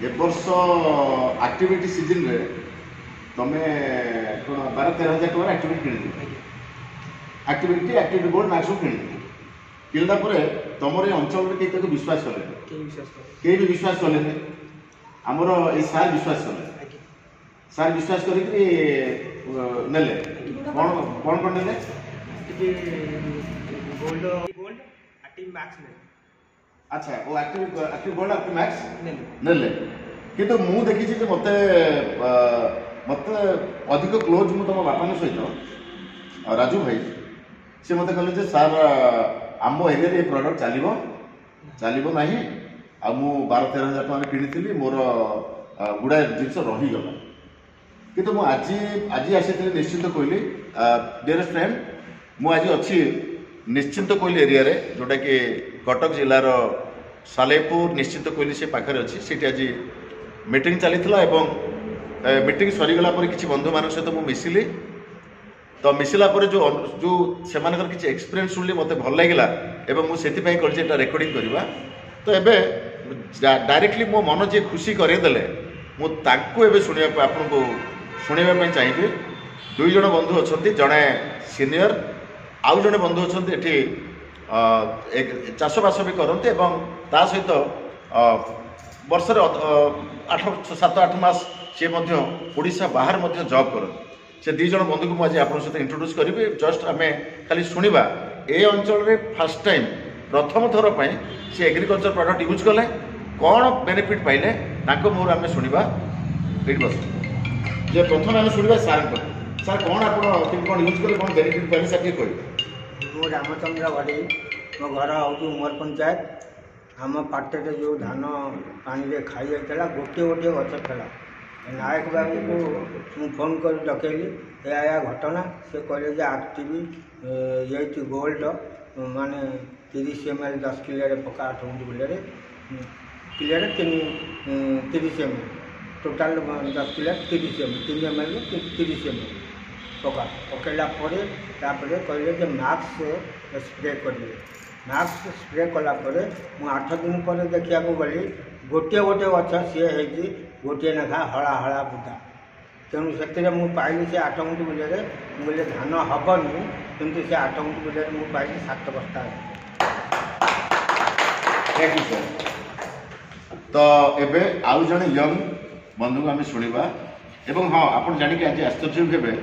ଏ ବର୍ଷ ଆକ୍ଟିଭିଟି ସିଜନରେ ତମେ କ'ଣ 12-13 ହଜାର ଟଙ୍କାର ଆକ୍ଟିଭିଟି କିଣିଥିଲ? ଆକ୍ଟିଭିଟି, ଆକ୍ଟିଭିଟି ଗୋଲ୍ଡ, ମ୍ୟାକ୍ସ ସବୁ କିଣିଥିଲ। କିଣିଲା ପରେ ତମର ଏ ଅଞ୍ଚଳରେ କେହି ତାକୁ ବିଶ୍ୱାସ କଲେନି? କେହି ବିଶ୍ୱାସ କଲେ କେହି ବି ବିଶ୍ୱାସ କଲେନି। ଆମର ଏଇ ସାର୍ ବିଶ୍ୱାସ କଲେ? ଆଜ୍ଞା। ସାର୍ ବିଶ୍ୱାସ କରିକି ନେଲେ। କ'ଣ କ'ଣ କ'ଣ ନେଲେ? ଟିକେ ଗୋଲ୍ଡ, ଆକ୍ଟିଭ ମ୍ୟାକ୍ସ ନେଲେ। ଆଚ୍ଛା, ଓ ଆକ୍ଟିଭ ଗୋଲ୍ଡ, ଆକ୍ଟିଭ ମ୍ୟାକ୍ସ ନେଲେ। ନେଲେ। କିନ୍ତୁ ମୁଁ ଦେଖିଛି ଯେ ମୋତେ ଅଧିକ କ୍ଲୋଜ୍ ମୁଁ ତମ ବାପାଙ୍କ ସହିତ, ରାଜୁ ଭାଇ, ସେ ମୋତେ କହିଲେ ଯେ ସାର୍, ଆମ ଏରିଆରେ ଏ ପ୍ରଡ଼କ୍ଟ ଚାଲିବ ନାହିଁ, ଆଉ ମୁଁ 12-13 ହଜାର ଟଙ୍କାରେ କିଣିଥିଲି, ମୋର ଗୁଡ଼ାଏ ଜିନିଷ ରହିଗଲା। କିନ୍ତୁ ମୁଁ ଆଜି ଆସିଥିଲି ନିଶ୍ଚିନ୍ତ କୋଇଲି। ଡିୟରେଷ୍ଟ ଫ୍ରେଣ୍ଡ, ମୁଁ ଆଜି ଅଛି ନିଶ୍ଚିନ୍ତ କୋଇଲି ଏରିଆରେ, ଯେଉଁଟାକି କଟକ ଜିଲ୍ଲାର ସାଲେପୁର ନିଶ୍ଚିନ୍ତ କୋଇଲି ସେ ପାଖରେ ଅଛି। ସେଠି ଆଜି ମିଟିଂ ଚାଲିଥିଲା ଏବଂ ମିଟିଂ ସରିଗଲା ପରେ କିଛି ବନ୍ଧୁମାନଙ୍କ ସହିତ ମୁଁ ମିଶିଲି। ତ ମିଶିଲା ପରେ ଯେଉଁ ସେମାନଙ୍କର କିଛି ଏକ୍ସପିରିଏନ୍ସ ଶୁଣିଲି, ମୋତେ ଭଲ ଲାଗିଲା ଏବଂ ମୁଁ ସେଥିପାଇଁ କହିଲି ଯେ ଏଇଟା ରେକର୍ଡ଼ିଂ କରିବା। ତ ଏବେ ଡାଇରେକ୍ଟଲି ମୋ ମନ ଯିଏ ଖୁସି କରେଇଦେଲେ, ମୁଁ ତାଙ୍କୁ ଏବେ ଶୁଣିବା, ଆପଣଙ୍କୁ ଶୁଣାଇବା ପାଇଁ ଚାହିଁବି। ଦୁଇ ଜଣ ବନ୍ଧୁ ଅଛନ୍ତି, ଜଣେ ସିନିୟର, ଆଉ ଜଣେ ବନ୍ଧୁ ଅଛନ୍ତି ଏଠି ଚାଷବାସ ବି କରନ୍ତି ଏବଂ ତା ସହିତ ବର୍ଷରେ 8, 7-8 ମାସ ସିଏ ମଧ୍ୟ ଓଡ଼ିଶା ବାହାରେ ମଧ୍ୟ ଜବ୍ କରନ୍ତି। ସେ ଦୁଇ ଜଣ ବନ୍ଧୁକୁ ମୁଁ ଆଜି ଆପଣଙ୍କ ସହିତ ଇଣ୍ଟ୍ରୋଡ୍ୟୁସ୍ କରିବି। ଜଷ୍ଟ ଆମେ ଖାଲି ଶୁଣିବା, ଏ ଅଞ୍ଚଳରେ ଫାର୍ଷ୍ଟ ଟାଇମ୍, ପ୍ରଥମ ଥର ପାଇଁ ସେ ଏଗ୍ରିକଲଚର ପ୍ରଡ଼କ୍ଟ ୟୁଜ୍ କଲେ, କ'ଣ ବେନିଫିଟ୍ ପାଇଲେ, ତାଙ୍କ ମୁହଁରୁ ଆମେ ଶୁଣିବା। ଏଇଠି ବସ ଯେ ପ୍ରଥମେ ଆମେ ଶୁଣିବା ସାର୍ଙ୍କ। ସାର୍, କ'ଣ ଆପଣ କେମିତି କ'ଣ ୟୁଜ୍ କଲେ, କ'ଣ ବେନିଫିଟ୍ ପାଇଲେ, ସାର୍ ଟିକେ କହିବେ। ମୁଁ ରାମଚନ୍ଦ୍ର ଘଡ଼େଇ, ମୋ ଘର ହେଉଛି ଉମର ପଞ୍ଚାୟତ। ଆମ ପାଟରେ ଯେଉଁ ଧାନ ପାଣିରେ ଖାଇଯାଇଥିଲା, ଗୋଟିଏ ଗୋଟିଏ ଗଛ ଥିଲା। ନାୟକ ବାବୁଙ୍କୁ ମୁଁ ଫୋନ୍ କରି ଡକେଇଲି, ଏହା ଏହା ଘଟଣା। ସେ କହିଲେ ଯେ ଆକ୍ଟିଭ 8 ଗୋଲ୍ଡ ମାନେ 30 ଏମ୍ ଏଲ୍ 10 କିଲୋରେ ପକା, 8 ଗୁଣ୍ଠ ବିଲରେ, କିଲୋରେ 3, 30 M L, total 10 kilo 30 M L, 3 M L 30 M L ପକା। ପକାଇଲା ପରେ ତାପରେ କହିଲେ ଯେ ମାସ୍କ ସ୍ପ୍ରେ କରିବେ। ମାସ୍କ ସ୍ପ୍ରେ କଲା ପରେ ମୁଁ 8 ଦିନ ପରେ ଦେଖିବାକୁ ଗଲି, ଗୋଟିଏ ଗୋଟିଏ ଗଛ ସିଏ ହେଇଛି, ଗୋଟିଏ ଲେଖା ହଳା ହଳା ବୁଦା। ତେଣୁ ସେଥିରେ ମୁଁ ପାଇଲି ସେ 8 ଗୁଣ୍ଠ ବିଲରେ, ମୁଁ କହିଲି ଧାନ ହେବନି, କିନ୍ତୁ ସେ 8 ଗୁଣ୍ଠ ବିଲରେ ମୁଁ ପାଇଲି 7 ବସ୍ତା। Thank you sir. ତ ଏବେ ଆଉ ଜଣେ ୟଙ୍ଗ ବନ୍ଧୁଙ୍କୁ ଆମେ ଶୁଣିବା। ଏବଂ ହଁ, ଆପଣ ଜାଣିକି ଆଜି ଆଶ୍ଚର୍ଯ୍ୟ ହେବେ,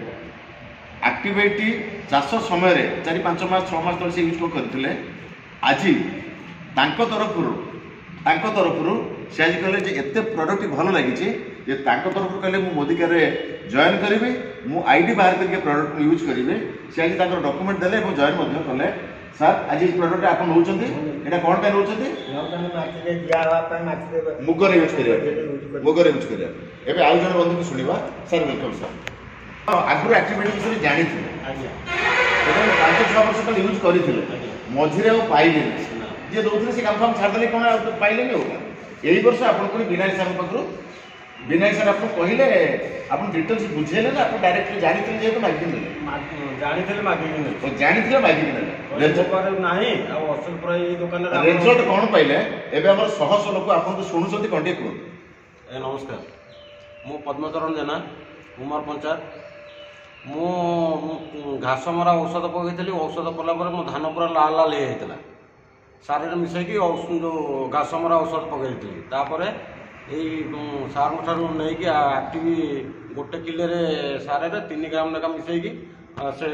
ଆକ୍ଟିଭିଟି ଚାଷ ସମୟରେ 4-5 ମାସ, 6 ମାସ ତଳେ ସେ ୟୁଜ୍ କରିଥିଲେ। ଆଜି ତାଙ୍କ ତରଫରୁ ସେ ଆଜି କହିଲେ ଯେ ଏତେ ପ୍ରଡ଼କ୍ଟ ଭଲ ଲାଗିଛି ଯେ ତାଙ୍କ ତରଫରୁ କହିଲେ ମୁଁ ମୋଦିକେୟାରରେ ଜଏନ୍ କରିବି, ମୁଁ ଆଇଡି ବାହାର କରିକି ପ୍ରଡ଼କ୍ଟ ୟୁଜ୍ କରିବି। ସେ ଆଜି ତାଙ୍କର ଡକୁମେଣ୍ଟ ଦେଲେ ଏବଂ ଜଏନ୍ ମଧ୍ୟ କଲେ। ସାର୍, ଆଜି ଏଇ ପ୍ରଡ଼କ୍ଟ ଆପଣ ନେଉଛନ୍ତି, ଏଇଟା କ'ଣ ପାଇଁ ନେଉଛନ୍ତି? ନେଉଛନ୍ତି ମାଟିରେ ଦିଆ ହେବା ପାଇଁ, ମାଟିରେ ମୁଗରେ ୟୁଜ୍ କରିବା ପାଇଁ। ମୁଗରେ ୟୁଜ୍ କରିବା ପାଇଁ। ଏବେ ଆଉ ଜଣେ ବନ୍ଧୁଙ୍କୁ ଶୁଣିବା। Sir, welcome sir. ହଁ, ଆଗରୁ ଆକ୍ଟିଭିଟି ବିଷୟରେ ଜାଣିଥିଲେ ଏବଂ 5-6 ବର୍ଷ ତଳେ ୟୁଜ୍ କରିଥିଲେ, ମଝିରେ ଆଉ ପାଇଲେନି। ଯିଏ ଦଉଥିଲେ ସେ କାମ ଫାମ ଛାଡ଼ିଦେଲେ କ'ଣ, ଆଉ ତ ପାଇଲେନି। ଆଉ ଏଇ ବର୍ଷ ଆପଣ ପୁଣି ବିନାୟକ ସାର୍ଙ୍କ ପାଖରୁ, ବିନାୟକ ସାର୍ ଆପଣ କହିଲେ, ଆପଣ ଡିଟେଲ୍ସ ବୁଝେଇଲେ ନା ଆପଣ ଡାଇରେକ୍ଟଲି ଜାଣିଥିଲେ ଯେହେତୁ ମାଗିକି ନେଲେ? ଜାଣିଥିଲେ, ମାଗିକି ନେଲେ। ଓ, ଜାଣିଥିଲେ, ମାଗିକି ନେଲେ। ମୋ ପାଖରେ ନାହିଁ ଆଉ ଅଶୋକ ପୁରା ଏଇ ଦୋକାନରେ ରେଜଲ୍ଟ କ'ଣ ପାଇଲେ? ଏବେ ଆମର ଶହ ଶହ ଲୋକ ଆପଣଙ୍କୁ ଶୁଣୁଛନ୍ତି, କ'ଣ ଟିକେ କୁହନ୍ତୁ। ଏ ନମସ୍କାର, ମୁଁ ପଦ୍ମଚରଣ ଜେନା, ଉମର ପଞ୍ଚାୟତ। ମୁଁ ଘାସ ମରା ଔଷଧ ପକାଇଥିଲି। ଔଷଧ ପଡ଼ିଲା ପରେ ମୋ ଧାନ ପୁରା ଲାଲ ଲାଲ ହେଇଯାଇଥିଲା। ସାରରେ ମିଶାଇକି ଯେଉଁ ଘାସ ମରା ଔଷଧ ପକାଇଥିଲି। ତାପରେ ଏଇ ସାର୍ଙ୍କ ଠାରୁ ନେଇକି ଆକ୍ଟିଭ ଗୋଟେ କିଲୋରେ ସାରରେ 3 ଗ୍ରାମ ଲେଖା ମିଶାଇକି ସେ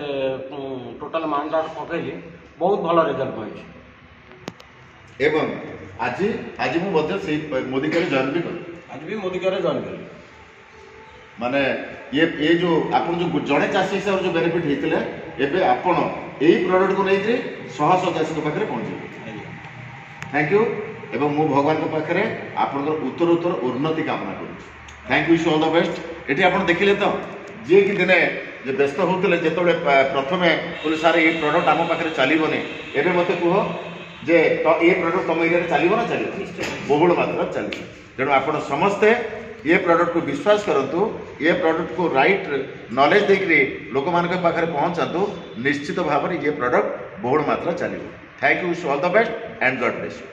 ଟୋଟାଲ ମାଣଟା ପକାଇଲି, ବହୁତ ଭଲ ରେଜଲ୍ଟ ପାଇଛି। ଏବଂ ଆଜି ମୁଁ ମଧ୍ୟ ସେଇ ମୋଦିକେୟାରରେ ଜଏନ୍ ବି କଲି। ଆଜି ବି ମୋଦିକେୟାରରେ ଜଏନ୍ କଲି। ମାନେ ଇଏ ଏ ଯୋଉ ଆପଣ ଯୋଉ ଜଣେ ଚାଷୀ ହିସାବରେ ଯୋଉ ବେନିଫିଟ୍ ହେଇଥିଲେ, ଏବେ ଆପଣ ଏଇ ପ୍ରଡକ୍ଟକୁ ନେଇକରି ଶହ ଶହ ଚାଷୀଙ୍କ ପାଖରେ ପହଞ୍ଚିବେ। ଆଜ୍ଞା। Thank you. ଏବଂ ମୁଁ ଭଗବାନଙ୍କ ପାଖରେ ଆପଣଙ୍କର ଉତ୍ତର ଉତ୍ତର ଉନ୍ନତି କାମନା କରୁଛି। Thank you, all the best. ଏଠି ଆପଣ ଦେଖିଲେ ତ, ଯିଏକି ଦିନେ ଯେ ବ୍ୟସ୍ତ ହେଉଥିଲେ ଯେତେବେଳେ ପ୍ରଥମେ କହିଲେ ସାର୍, ଏଇ ପ୍ରଡକ୍ଟ ଆମ ପାଖରେ ଚାଲିବନି, ଏବେ ମୋତେ କୁହ ଯେ ତ ଏ ପ୍ରଡକ୍ଟ ତମ ଏରିଆରେ ଚାଲିବ ନା ଚାଲିବ? ବହୁଳ ମାତ୍ରାରେ ଚାଲିବ। ତେଣୁ ଆପଣ ସମସ୍ତେ ଏ ପ୍ରଡକ୍ଟକୁ ବିଶ୍ୱାସ କରନ୍ତୁ, ଏ ପ୍ରଡକ୍ଟକୁ ରାଇଟ୍ ନଲେଜ ଦେଇକରି ଲୋକମାନଙ୍କ ପାଖରେ ପହଞ୍ଚାନ୍ତୁ। ନିଶ୍ଚିତ ଭାବରେ ଇଏ ପ୍ରଡକ୍ଟ ବହୁଳ ମାତ୍ରା ଚାଲିବ। Thank you, all the best and God bless you.